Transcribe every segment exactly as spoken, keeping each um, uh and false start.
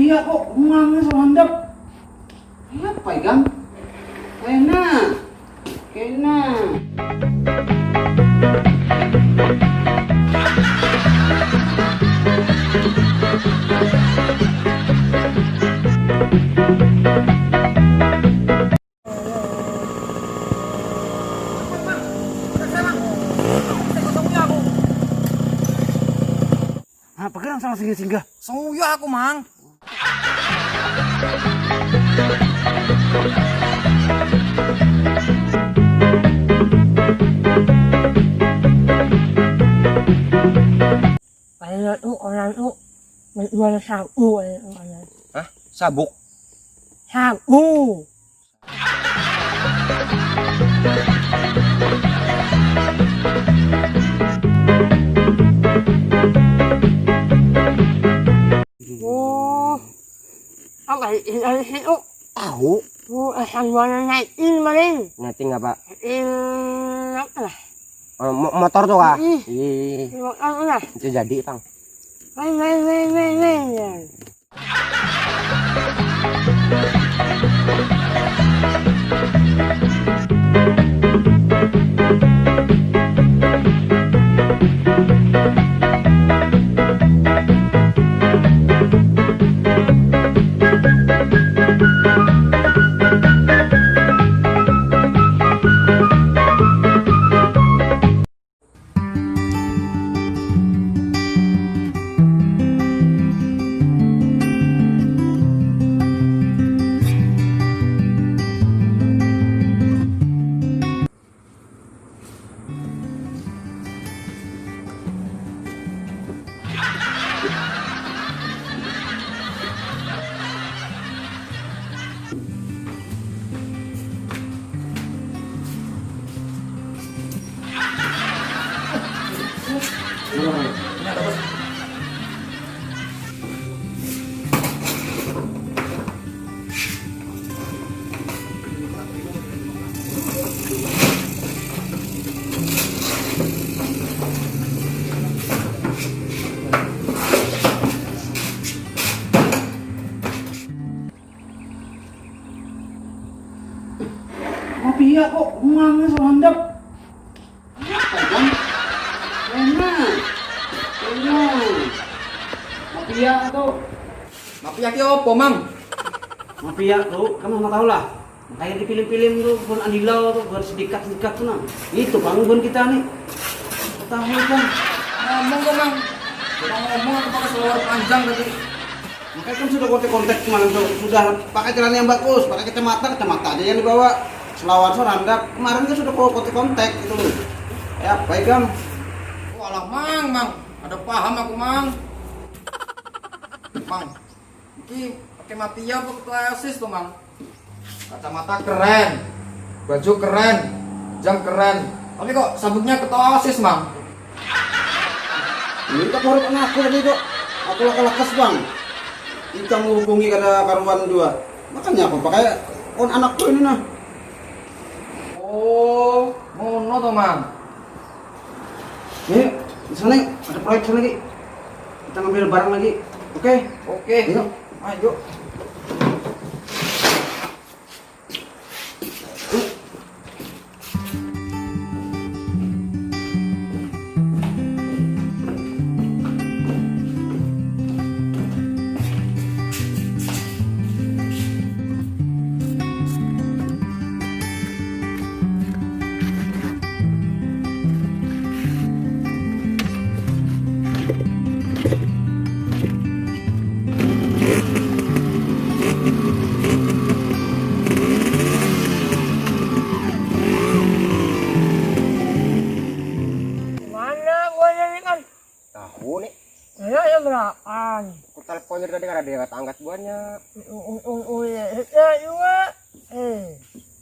Ya kok umangnya so handap. Apa ikam? Kena. Kena. Nah, pagar nang sangat singgah-singgah. Suyah aku, Mang. Kayaknya tuh orang tuh menjual sabu kayaknya tuh orang. Hah? Sabuk? Sabu. Oh, apa ini dari situ? Tahu. Oh, asal warna naik ini maling. Nyeting apa? Ini apa lah? Eh, mo- motor tuh kah? Ih. Ih, Ini apa lah? itu jadi pang. Main, main, main, main, main. Ya. Mapia kok umangnya so handap. Apa ikam? Kena. Kena. Mapia tuh. Mafia ki opo, Mang? Mafia tuh, kamu sama tahu lah. Kayak di film-film tuh, bukan Andilau tuh, bukan Sindikat-Sindikat tuh nah. Itu panggung kita nih. Tahu kan? Ngomong kok, Mang. Coba ngomong aku pakai selawar panjang tadi. Makanya kan sudah kontak-kontak kemarin tuh, sudah pakai celana yang bagus, pakai kacamata, kacamata aja yang dibawa. Selawar so handap, kemarin kan sudah kontak-kontak gitu loh. Kayak apa ikam? Walah, Mang, Mang. Ada paham aku, Mang. Mang. Iki pakai mafia apa ketua OSIS tuh, Mang? Kacamata keren. Baju keren. Jam keren. Tapi kok sabuknya ketua OSIS, Mang? Ini tak baru kena aku tadi kok. Aku lakas-lakas bang. Ikam menghubungi kada karuan dua. Makanya aku pakai on anakku ini nah. Oh, ngono to, Mang. Yuk, di sana yuk. Ada proyek sana lagi. Kita ngambil barang lagi. Oke. Oke. Yuk. Ayo. Mana buahnya ini kan? Tahu nih. Saya ya berapaan? Aku telepon dari tadi kada ada yang angkat buahnya. Ui, ui, ui, ya, ya, juga. Eh,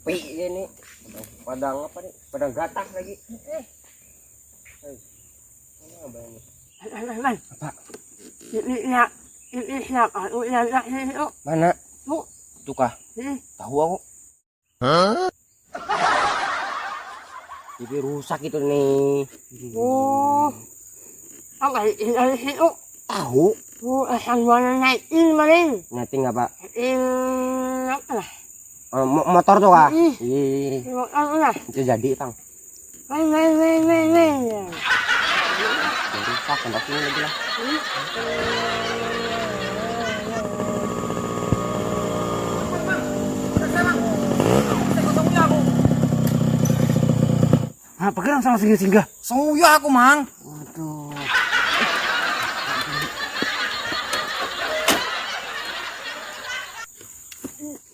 Pi ini. Padang apa nih? Padang gatah lagi. eh, Hei. Ini apa ini? eh, eh, eh. Apa? Ini ya, ini siapa? Oh, ya, ya, ini, oh. Mana? Oh, Itu kah? Ini, Tahu aku. Jadi rusak itu nih. oh. Apa ini, ini, ini, oh. Tahu. Aku asal jualan lighting paling. Lighting apa? Lighting apa lah? Oh, mo- motor tuh kah? Mm-mm. Iya, iya, iya. Motor lah. Itu jadi, Bang. Weng, weng, weng, weng, weng. Ya. Ya, rusak, kontak sini lagi lah. Hmm. Ah, pagar nang salah singgah-singgah. Suyah aku, Mang. Waduh.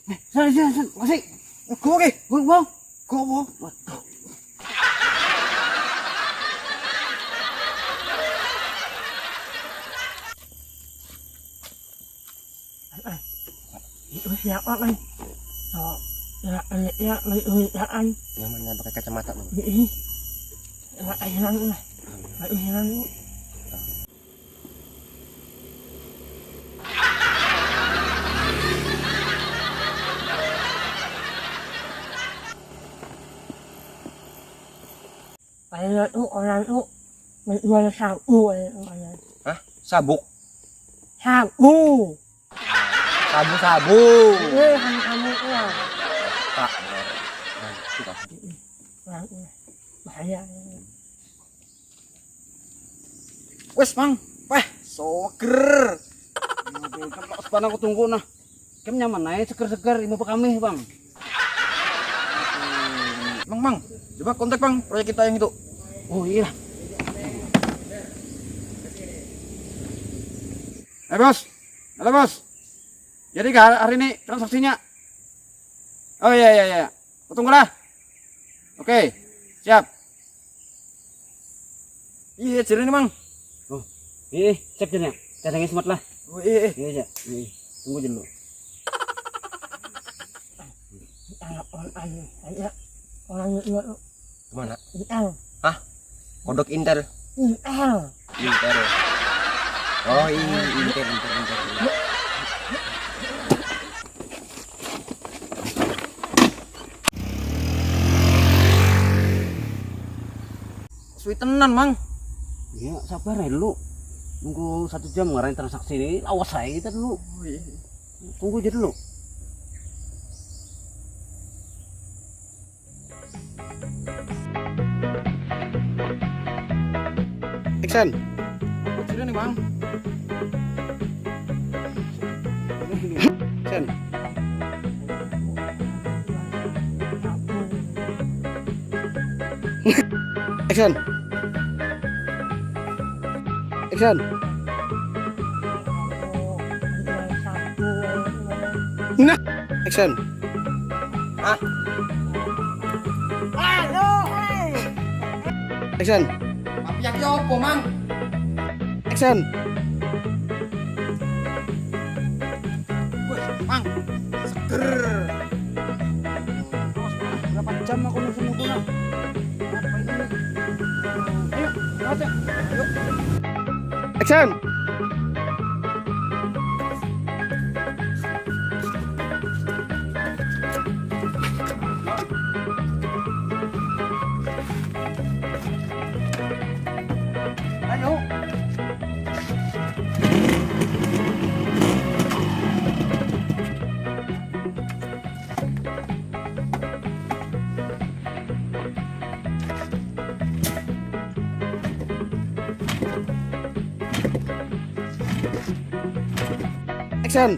Eh, sana, sana, sana. Makasih. Go, oke. Go, go. Go, go. Waduh. Itu siapa, Mang? Oh, ya, ya, ya, ya, ya, ya. Yang mana pakai kacamata, Mang? Ini. Ya, ya, ya, ya. Ya, ya, ya, ya. Kayaknya tuh orang tuh menjual sabu, kayaknya tuh orang. Hah? Sabuk? Sabu. Sabu-sabu. Eh, kamu, kamu tuh, ah. Pak. Nah, itu kan. Mm-mm. Orang tuh. Bahaya. Wes, Mang. Wah, soger. Aduh, kan lawas banar aku tunggu nah. Kam nyaman ae seger-seger, imbah bekamih, Bang. Mang, Mang, coba kontak, Bang, proyek kita yang itu. Oh iya. Eh, Bos. Halo, Bos. Jadi kah hari ini transaksinya? Oh iya, iya, iya. Aku tunggu lah. Oke, siap. Iya, jadi nih, Mang. Oh, ini cek dulu ya. Cadangnya semat lah. Oh, iya, iya. Iya, iya. Iya. Tunggu dulu. Anak orang ayu, ayo. Orang itu tuh. Kemana? Intel. Hah? Kodok Intel. Intel. Intel. Oh, iya, Intel, Intel, Intel. Suwi tenan, Mang. Iya, sabar aja dulu. Nunggu satu jam ngarain transaksi ini, lawas aja kita dulu. Oh, iya. Tunggu aja dulu. Action. Apa sudah nih, Bang? Action. Action. Action. Nah, action. Hah? Action. Tapi ya apa, Mang? Action. Wih, Mang, seger. Berapa jam aku nunggu mutu, nah? Apa ini? Ayo, lewat ya. Ayo. Action. Ayo. Action.